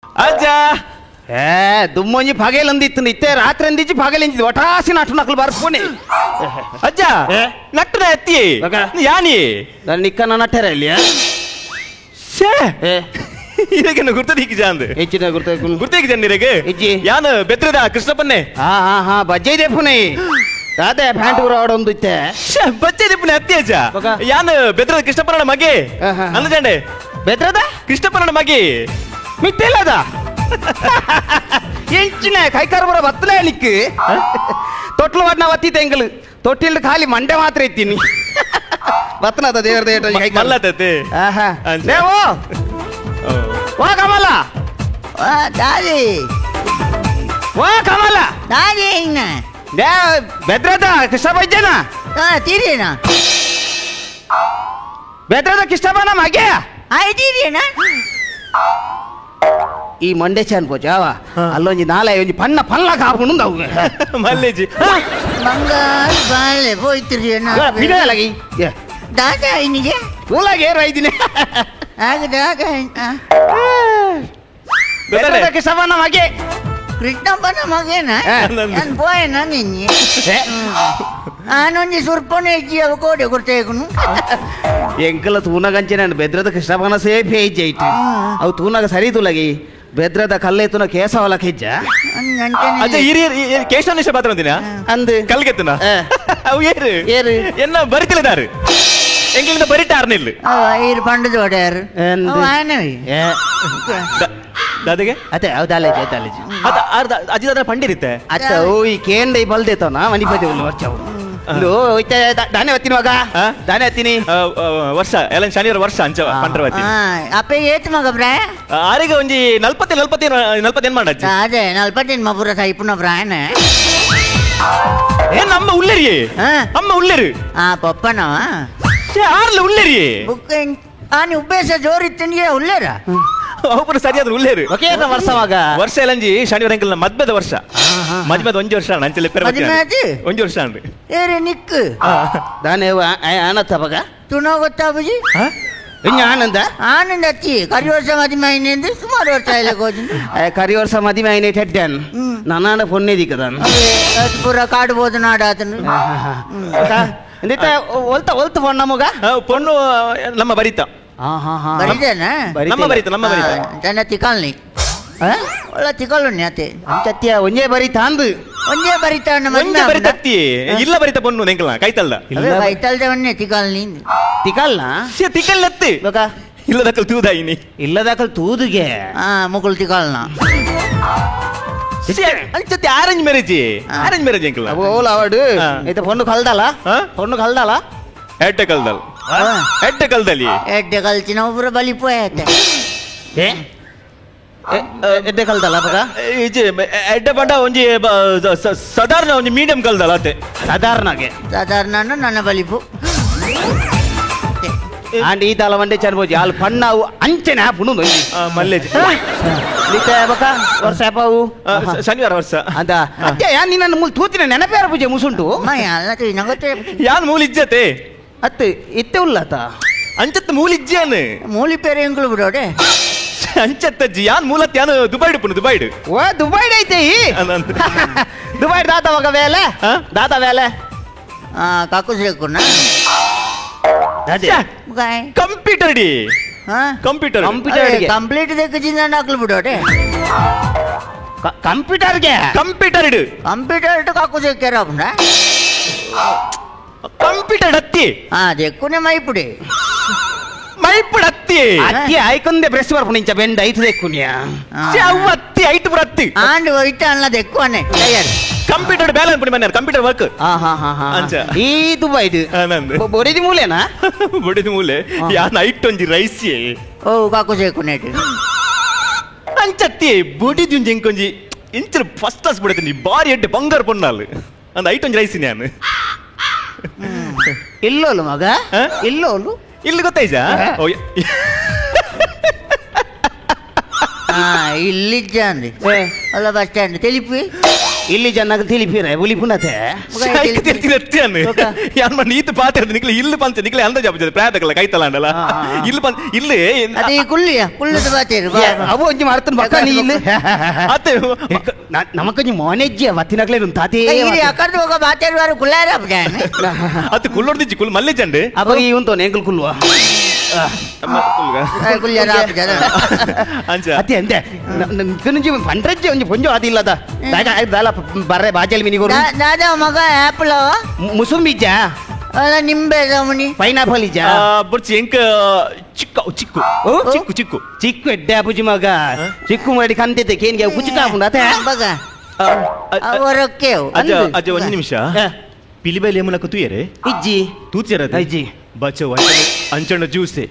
ಅಜ್ಜ ಏ ದುಮ್ಮೊಂಜಿ ಪಗೆಲಂದಿತ್ತು ಇತ್ತೆ ರಾತ್ರಿ ಅಂದಿಜ್ಜಿ ಪಗಲೆಂಜಿದ್ದು ಒಟಾಸಿ ನಟ್ಟು ನಕಲು ಬರ್ಪುನಿ ಅಜ್ಜ ನಟ್ಟದ ಎತ್ತಿ ಯಾನಿ ನನ್ನ ನಿಕ್ಕನ ನಟ್ಟರ ಇಲ್ಲಿ ಶೇ ಇದಕ್ಕೆ ಗುರ್ತದೀಕಿ ಜಾಂದ್ ಹೆಚ್ಚಿನ ಗುರ್ತ ಗುರ್ತೇಕಿ ಜನ್ ನಿರಗೆ ಇಜ್ಜಿ ಯಾನ್ ಬೆತ್ರದ ಕೃಷ್ಣಪ್ಪನ್ನೇ ಹಾ ಹಾ ಹಾ ಬಜ್ಜೆ ದೇಪುನಿ ದಾದೆ ಪ್ಯಾಂಟ್ ಊರ ಆಡೊಂದು ಇತ್ತೆ ಬಜ್ಜೆ ದೇಪುನಿ ಅತ್ತಿ ಅಜ್ಜ ಯಾನ್ ಬೆತ್ರದ ಕೃಷ್ಣಪ್ಪನ ಮಗೆ ಅಂದಜಾಂಡೆ ಬೆತ್ರದ ಕೃಷ್ಣಪ್ಪನ ಮಗೆ ಮಿತ್ತಿಲ್ಲದ ಎಂಚಿನ ಕೈಕಾರ ಬರ ಬತ್ತಲೇ ನಿಕ್ಕು ತೊಟ್ಲು ವಾಡ್ನ ವತ್ತಿ ತೆಂಗಲು ತೊಟ್ಟಿಲ್ ಖಾಲಿ ಮಂಡೆ ಮಾತ್ರ ಇತ್ತೀನಿ ಬತ್ತನದ ದೇವರ ಮಲ್ಲತತೆ ಆಹಾ ದೇವೋ ವಾ ಕಮಲ ವಾ ದಾದಿ ವಾ ಕಮಲ ದಾದಿ ಇನ್ನ they ಬೆದ್ರದ ಕೃಷ್ಣಬಜ್ಜನ ತೀರೇನಾ ಬೆದ್ರದ ಕೃಷ್ಣಬನ ಮಗೆ ಆಯ್ ತೀರೇನಾ ಈ ಮಂಡೆ ಚಾನ್ ಪೋಚಾವ ಅಲ್ಲೊಂಜಿ ನಾಳೆ ಒಂಜಿ ಪಣ್ಣ ಪಲ್ಲ ಕಾಪುಂಡು ಅವು ಮಲ್ಲೇಜಿ ಬಂಗಾರ ಬಾಳೆ ಪೋಯ್ತಿರೇನಾ ಪಿಡಲಗಿ ದಾದ ಇನ್ನಿಗೆ ತೂಲಾಗ ಏರು ಐದಿನಿ ಆಗ ದಾಗ ಬೆದ್ರದ ಕೃಷ್ಣಬನ ಮಗೆ ಕೃಷ್ಣಪ್ಪನ ಮಗೇನ ನಾನು ಪೋಯನ ನಿನ್ನೆ ಆನೊಂಜಿ ಸುರ್ಪನೆ ಇಜ್ಜಿ ಅವ ಕೋಡೆ ಕೊಡ್ತೇಕುನು ಎಂಕಲ ತೂನಗಂಚೆ ಬೆದ್ರದ ಕೃಷ್ಣಪ್ಪನ ಸೇಫ್ ಹೆಜ್ಜೆ ಐತಿ ಅವು ತೂನಾಗ ಸರಿ ತುಲಗಿ ಬೆದ್ರದ ಕಲ್ಲೆತ್ತುನ ಕೇಸವಲ ಹೆಜ್ಜ ಅಜ್ಜ ಹಿರಿಯ ಕೇಶವನೇಶ ಪಾತ್ರ ಅಂದಿನ ಅಂದು ಕಲ್ಗೆತ್ತುನ ಅವು ಏರು ಏರು ಎನ್ನ ಬರಿತಿಲ್ಲದಾರು ಎಂಕಲಿಂದ ಬರಿಟಾರ್ನಿಲ್ಲ ಇರು ಪಂಡದ ಒಡೆಯರು ಆನವಿ ದಾದಗೆ ಅದೇ ಹೌದು ಅಲ್ಲೇಜಿ ಅದೇ ಅಲ್ಲೇಜಿ ಅದ ಅರ್ಧ ಅಜ್ಜಿ ದಾದ ಪಂಡಿರುತ್ತೆ ಅತ್ತ ಓ ಈ ಕೇಂದ್ರ ಬಲ್ದೇತವನ ಮಣಿಪತಿ ಉಳ್ಳು ವರ್ಷವು ಇದು ಹೋಯ್ತ ದಾನೆ ಹತ್ತೀನಿ ಮಗ ದಾನೆ ಹತ್ತೀನಿ ವರ್ಷ ಎಲ್ಲ ಶನಿವಾರ ವರ್ಷ ಅಂಚ ಪಂಡ್ರವತಿ ಅಪ್ಪ ಏತ್ ಮಗ ಪ್ರಾಯ ಆರಿಗೆ ಒಂಜಿ ನಲ್ಪತ್ತೆ ನಲ್ಪತ್ತೆ ನಲ್ಪತ್ತೇನ್ ಮಾಡಜ್ಜಿ ಅದೇ ನಲ್ಪತ್ತೇನ್ ಮಪುರ ಸೈಪುನ ಪ್ರಾಯನ ಏ ನಮ್ಮ ಉಲ್ಲೇರಿ ಅಮ್ಮ ಉಲ್ಲೇರು ಆ ಪಪ್ಪನವ ಆರ್ಲ ಉಲ್ಲೇರಿ ಬುಕ್ ಆನಿ ಉಬ್ಬೇಸ ಜೋರಿತ್ತನಿಗೆ ಉಲ್ಲೇರ ಅವಪುರ ಸರಿಯಾದ ಉಲ್ಲೇರು ಓಕೆ ವರ್ಷ ಮಗ ವರ್ಷ ಎಲ್ಲಂಜಿ ಶನಿವಾರ ಅಂಕಲ್ ಮದ್ಮೆದ ವರ್ಷ ಮದ್ಮೆದ ಒಂಜಿ ವರ್ಷ ನಂಚಲೆ ಒಂಜಿ ವರ್ಷ ಅಂದ್ರಿ ಏರಿ ನಿಕ್ ದಾನೆ ಆನತ್ತ ಮಗ ತುನೋ ಗೊತ್ತಾ ಬುಜಿ ಇನ್ನು ಆನಂದ ಆನಂದ ಅತ್ತಿ ಕರಿ ವರ್ಷ ಮದಿಮೆ ಐನೆಂದು ಸುಮಾರು ವರ್ಷ ಇಲ್ಲ ಕೋಜಿಂದು ಕರಿ ವರ್ಷ ಮದಿಮೆ ಐನೆ ಟೆಡ್ಡನ್ ನನ್ನಾಡ ಪೊನ್ನೆ ದಿಕ್ಕದಾನ ಪೂರ ಕಾಡ್ಬೋದು ನಾಡಾತನು ಅಂದಿತ್ತ ಒಲ್ತ ಒಲ್ತ ಪೊಣ್ಣ ಮಗ ಪೊಣ್ಣು ನಮ್ಮ ಬರಿತ ನಮ್ಮ ಬರಿತ ನಮ್ಮ ಬರಿತ ತನ್ನ ತಿಕಲ್ನಿ ಒಳ್ಳೆ ತಿಕಲ್ನಿ ಅತ್ತೆ ಅಂಚತ್ಯ ಒಂಜೇ ಬರಿತ ಅಂದು ಒಂಜೇ ಬರಿತ ಒಂಜೇ ಬರಿತತ್ತಿ ಇಲ್ಲ ಬರಿತ ಪೊಣ್ಣು ನೆಂಕಲ ಕೈತಲ್ದ ಕೈತಲ್ದ ಒಂಜೆ ತಿಕಲ್ನಿ ತಿಕಲ್ನ ತಿಕಲ್ಲತ್ತಿ ಇಲ್ಲದಕ್ಕಲ್ ತೂದಾಯಿನಿ ಇಲ್ಲದಕ್ಕಲ್ ತೂದುಗೆ ಹಾ ಮುಗುಳ್ ತಿಕಲ್ನ ಅಂಚತ್ತಿ arrange marriage arrange marriage ಎಂಕಲ ಓಲ ಅವಡು ಐತ ಪೊಣ್ಣು ಕಲ್ದಲ್ಲ ಪೊಣ್ಣು ಕಲ್ದಲ್ಲ ಎಡ್ಡೆ ಕಲ್ದಲ್ ಎಡ್ಡೆ ಕಲ್ದಲಿ ಎಡ್ಡೆ ಕಲ್ಚಿನ ಒಬ್ಬರು ಬಲಿ ಪೋಯತ್ತೆ ಎಡ್ಡೆ ಕಲ್ದಲ್ಲ ಮಗ ಎಡ್ಡೆ ಪಂಡ ಒಂಜಿ ಸಾಧಾರಣ ಒಂಜಿ ಮೀಡಿಯಂ ಕಲ್ದಲ್ಲ ಅತ್ತೆ ಸಾಧಾರಣಗೆ ಸಾಧಾರಣ ನನ್ನ ಬಲಿಪು ಅಂಡ್ ಈ ತಾಲ ಮಂಡೆ ಚನ್ಬೋಜಿ ಅಲ್ಲಿ ಪಣ್ಣಾವು ಅಂಚನೆ ಹಾಪುನು ಮಲ್ಲೇಜಿ ಬಕ ವರ್ಷ ಅಪ್ಪಾವು ಶನಿವಾರ ವರ್ಷ ಅಂತ ಅತ್ತೆ ಯಾನ್ ನಿನ್ನ ಮೂಲ ತೂತಿನ ನೆನಪೇರ ಪೂಜೆ ಮುಸುಂಟು ಯಾನ್ ಮೂಲ ಇಜ್ಜತೆ ಅತ್ತೆ ಇತ್ತೆ ಉಲ್ಲತ ಅಂಚತ್ ಮೂಲ ಇಜ್ಜಾನು ಮೂಲಿ ಪೇರೆ ಎಂಕುಲು ಬಿಡೋಡೆ ಅಂಚತ್ತಜ್ಜಿ ಯಾನ್ ಮೂಲತ್ ಯಾನ್ ದುಬೈಡ್ ಪುನು ದುಬೈಡ್ ಓ ದುಬೈಡ್ ಐತೆ ಈ ದುಬೈಡ್ ದಾತ ಮಗ ಬೇಲೆ ದಾತ ಬೇಲೆ ಕಾಕುಸ್ರೇಕುನ computer D computer computer complete ದೆಕ್ಕಜಿಂದ ನಾಕ್ಲು ಬಿಡೋಡೆ ಕಂಪ್ಯೂಟರ್ಗೆ ಕಂಪ್ಯೂಟರ್ ಇಡು ಕಂಪ್ಯೂಟರ್ ಇಟ್ಟು ಕಾಕುಸ್ರೇಕ್ಯಾರ ಅಪ್ಪನ ಕಂಪ್ಯೂಟರ್ ಅತ್ತಿ ಹಾ ದೆಕ್ಕುನೆ ಮೈಪುಡಿ ಮೈಪುಡಿ ಅತ್ತಿ ಅತ್ತಿ ಆಯ್ಕೊಂದೆ ಬ್ರೆಸ್ ಬರ್ಪುಣ ಇಂಚ ಬೆಂಡ ಐತು ದೆಕ್ಕುನಿಯ ಅವು ಅತ್ತಿ ಐತು ಪುರ ಅತ್ತಿ ಆಂಡ್ ಹೋಯ್ತು ಅಲ್ಲ ದೆಕ್ಕುವನೆ ತಯಾರು ಕಂಪ್ಯೂಟರ್ ಬ್ಯಾಲೆನ್ಸ್ ಪುಡಿ ಮನೆ ಕಂಪ್ಯೂಟರ್ ವರ್ಕ್ ಹಾ ಹಾ ಹಾ ಹಾ ಈ ದುಬೈದು ಬೊಡಿದಿ ಮೂಲೆನಾ ಬೊಡಿದಿ ಮೂಲೆ ಯಾನ್ ಐಟ್ ಒಂಜಿ ರೈಸಿ ಓ ಕಾಕುಸೇಕುನೇಟ್ ಅಂಚತ್ತಿ ಬೊಡಿದಿ ಒಂಜಿ ಎಂಕೊಂಜಿ ಇಂಚ ಫಸ್ಟ್ ಕ್ಲಾಸ್ ಬಿಡತೀನಿ ಬಾರಿ ಎಡ್ಡೆ ಬಂಗಾರ ಪೊನ್ನಾಲು ಅಂದ್ ಐಟ್ ಒಂಜಿ ರೈಸಿ ನಾನು ಇಲ್ಲೋಲು ಮಗ ಇಲ್ಲೋಲು ಇಲ್ಲಿ ಗೊತ್ತಾಯ್ತಾ ಇಲ್ಲಿದ್ದ ಅಂದೆ ಅಲ್ಲ ಬಸ್ ಸ್ಟ್ಯಾಂಡ್ ತಿಳಿಪಿ ಇಲ್ಲಿ ಜನ ತಿಳಿಪಿರೆ ಉಲಿಪುನತೆ. ತಿರ್ತಿಯನ್ನು ಯಾನ್ ಮಣ್ಣ ಈತ ಪಾತ್ರ ನಿಕ್ಲೆ ಇಲ್ಲು ಪಂಚ ನಿಕ್ಲೆ ಅಂದಾಜು ಆಪುಜಿ ಪ್ರಾಯದಕಲ್ಲ ಕೈತಲಾಂಡಲ. ಆ, ಆ, ಆ. ಇಲ್ಲು ಪಂಚ ಇಲ್ಲಿ. ಅದೇ ಕುಳ್ಳಿಯ ಕುಳ್ಳದ ಬಾತೇರು. ಅವು ಒಂಜಿ ಮಾಡ್ತಾನೆ ಬಕ್ಕ ನೀ ಇಲ್ಲಿ. ಅತ್ತೆ. ನಮಕೊಂಜಿ ಮೋನೆಜ್ಜಿ ವತ್ತಿನಕ್ಲೆ ತಾತೇ. ಅಕರ್ದು ಹೋಗ ಬಾತೇರು ವಾರು ಕುಳ್ಳಾರ. ಅತ್ತೆ ಕುಲ್ಲೊಡ್ದಿಜ್ಜಿ ಕುಲ್ ಮಲ್ಲೆ ಚಂಡು. ಅವಾಗ ಈ ಉಂಟು ಎಂಕಲ್ ಕುಲ್ವ. ಕುಳ್ಳಿಯಾರ. ಅಂಚ. ಅತ್ತೆ ಅಂತೆ ತಿನ್ನುಂಜಿ ಪಂಡ್ರಜ್ಜಿ ಒಂಜಿ ಪೊಂಜು ಅದಿಲ್ಲದ ದಾಲ ಬರ್ರೆ ಬಾಜಲ್ ಮಿನಿಗೋರು. ದಾದಾ ಮಗ ಆಪಲ್? ಮುಸುಂಬಿ ಇಜ್ಜಾ? ಅಲ್ಲ ನಿಂಬೆ ರಮಣಿ. ಪೈನಾಪಲ್ ಇಜ್ಜಾ? ಬೊರ್ಚಿ ಎಂಕ ಚಿಕ್ಕ ಚಿಕ್ಕು. ಓ? ಚಿಕ್ಕು ಚಿಕ್ಕು. ಚಿಕ್ಕು ಎಡ್ಡೆ ಅಪುಜಿ ಮಗ. ಚಿಕ್ಕು ಮಾಡಿ ಕಂತಿದ್ದೆ ಕೇನ್ಗೆ ಕುಚಿಕ ಆಪುಂಡು ಅತ್ತೆ. ಮಗ ಅವರಕ್ಕೆ. ಅಜ್ಜ ಅಜ್ಜ ಒಂಜಿ ನಿಮಿಷ. ಪಿಲಿಬೈಲ್ ಏಮುನಕ ತೂಯರೆ? ಇಜ್ಜಿ. ತೂತಿಯರ? ಇಜ್ಜಿ. ಬಚ್ಚ ಅಂಚಣ್ಣ ಜ್ಯೂಸೆ.